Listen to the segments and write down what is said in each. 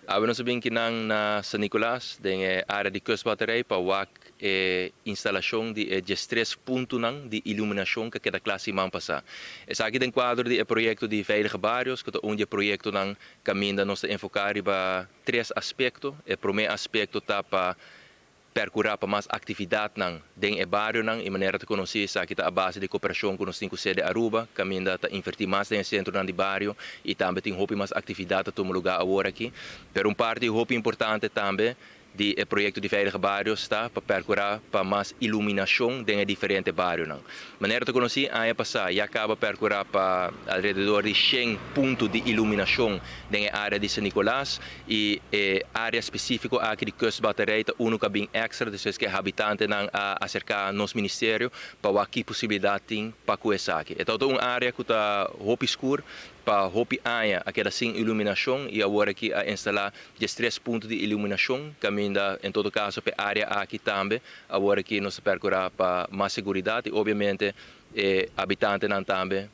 Awe nos a bin akinan na San Nicolas, den e area di Kustbatterij, pa wak e instalacion di e 13 puntonan di iluminacion cu a keda cla siman pasa. Esaki den cuadro di e proyecto di Veilige Barrios, cu ta un di e proyectonan caminda nos ta enfoca riba tres aspecto. E prome aspecto ta pa percura pa mas actividadnan den e barionan y, manera ta conoci, esaki ta a base di cooperacion cu nos tin cu Cede Aruba, caminda ta inverti mas den centronan di bario y tambe tin hopi mas actividad ta tuma lugar awor aki. Pero un parti hopi importante tambe di e proyecto di Veilige Barrios ta pa percura pa mas iluminacion den diferente barionan. Manera ta conoci, aña pasa ya caba a percura pa alrededor di 100 punto di iluminacion den e area di San Nicolas y e area specifico aki di Kustbatterij ta uno cu a bin extra, dus cu habitantenan a acerca nos ministerio pa wak ki posibilidad tin pa cu esaki. E ta un area cu ta hopi scur, pa hopi aña a keda sin iluminacion y awor aki a instala 13 punto di iluminacion, caminda en todo caso pa e area aki tambe. Awor aki nos ta percura pa mas seguridad y obviamente e habitantenan tambe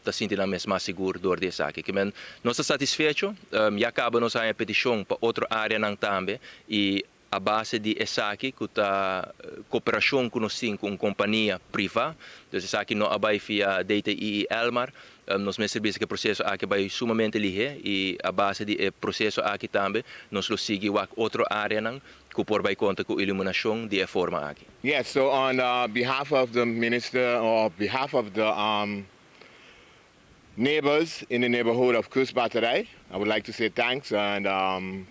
ta sinti nan mes mas sigur door di esaki. Kiermen, nos ta satisfecho, ya caba nos a peticion pa otro areanan tambe y a base di esaki, cu ta cooperacion cu nos tin cu un compania priva, dus esaki no a bay via DTI y Elmar, nos mester bisa cu e proceso aki a bay sumamente lihe y a base di e proceso aki tambe nos lo sigui wak otro areanan cu por bay conta cu iluminacion di e forma aki. Yes, so on behalf of the minister or behalf of the neighbors in the neighborhood of Kustbatterij, I would like to say thanks and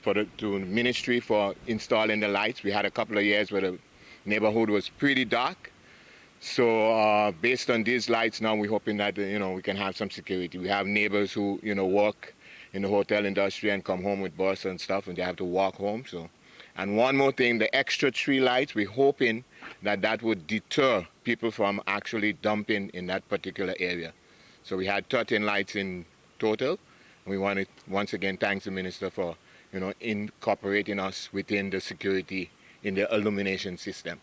to the ministry for installing the lights. We had a couple of years where the neighborhood was pretty dark. So based on these lights now, we're hoping that we can have some security. We have neighbors who work in the hotel industry and come home with bus and stuff, and they have to walk home. So, and one more thing, the extra tree lights, we're hoping that that would deter people from actually dumping in that particular area. So we had 13 lights in total. We want to once again thank the minister for incorporating us within the security in the illumination system.